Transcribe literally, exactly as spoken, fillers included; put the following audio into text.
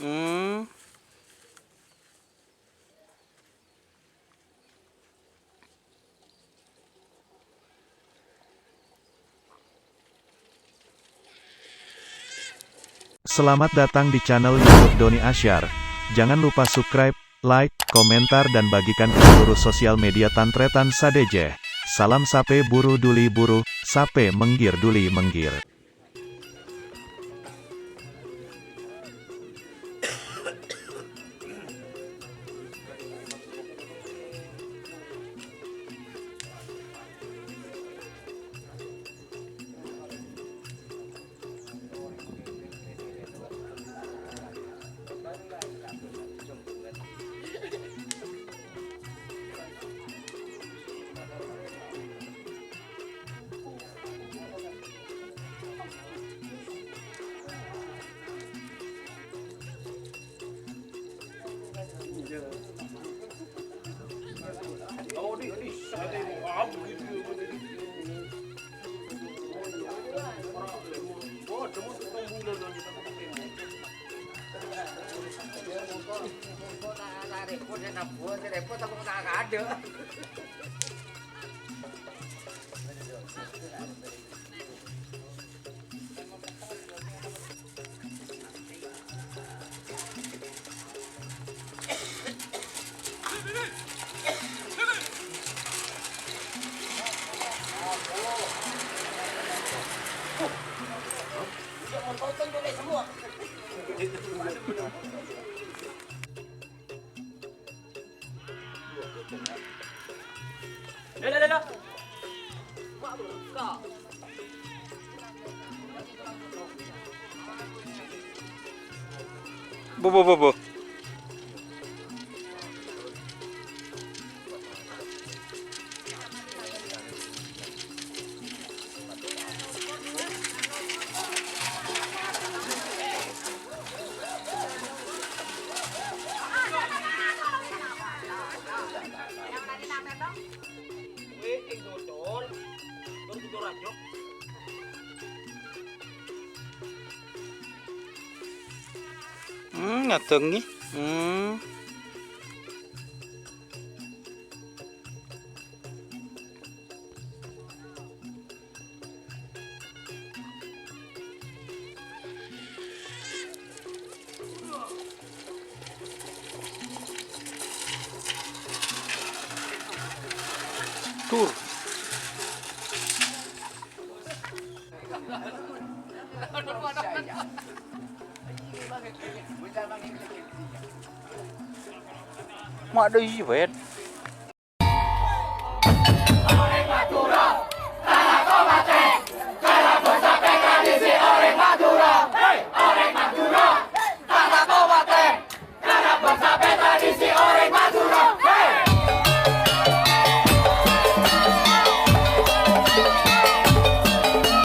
Hmm. Selamat datang di channel YouTube Doni Asyar. Jangan lupa subscribe, like, komentar, dan bagikan ke seluruh sosial media tan-tarètan sadhâjâ. Salam sapè buru duli buru, sapè mèngghir duli mèngghir. Bu, bu, bu, bu. Hmm, ngadheng, ngghi. Hmm. Tur. Ma' dâ' iyâ, Wet.